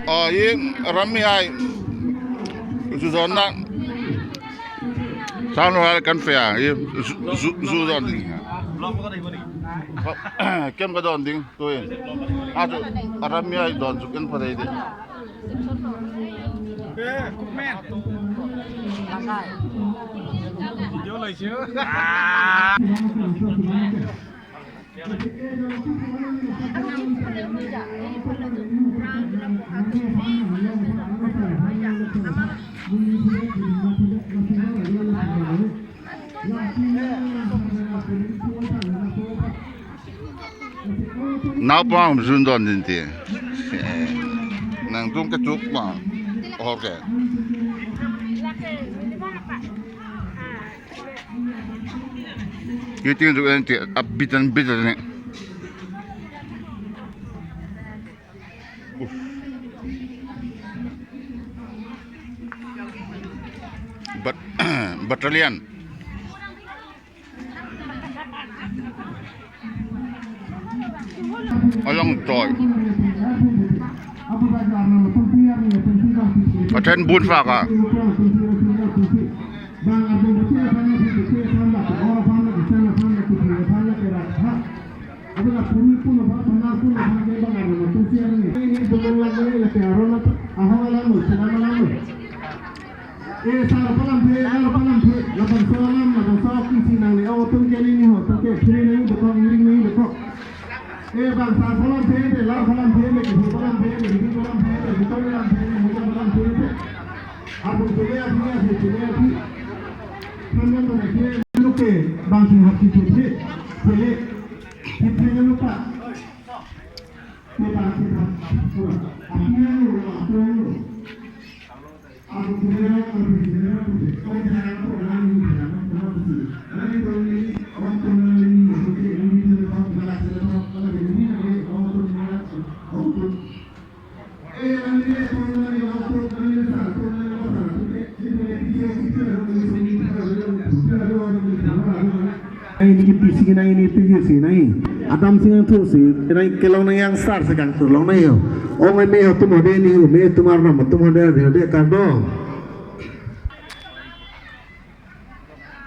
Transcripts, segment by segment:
Aw hi ram hi ai zu zawn na sanghnuai kan fe a hi zu zu zawn ding kem ka dawn ding tui a chu ram hi ai dawn zuk en pha thei ding. Naupang zun dawn din ti nang tum ka chuk ma okay. Hi ting chu en tih a bit an bit a ni bat battalion a lang tawi a then bun fak a.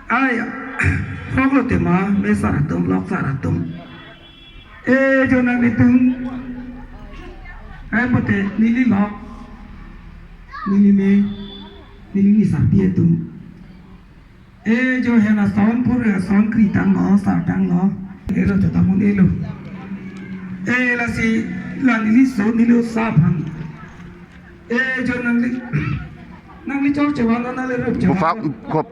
Ai khok lo te ma me sar tum lok sar tum e jo na ni tung ai mo te ni li lok ni li me ni li ni sar ti tum e jo he na son pur ya son kri tang lo sar tang lo e lo ta mun e lo e la si la ni li so ni lo sa phang e jo nang li nang li chok chewa na le rep chewa Fak khawp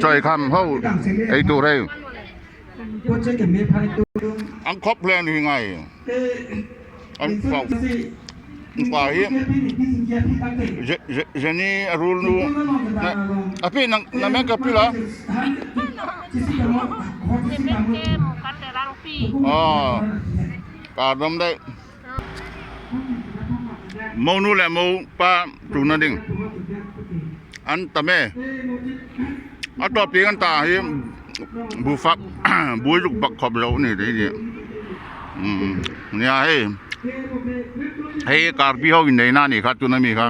chawi kham ho ei tur hei an khawp hle a ni ngai an fak fa hi Jenny a rul nu a pi nang na men ka pi la aw kar dawm daih. Monu leh mo pa tuna ding an tam e a tawp tih an tah hi buhfak bui zuk bak khawp lo a ni tih hi nia hei hei karbi ho inneihna a nih kha tuna mi kha.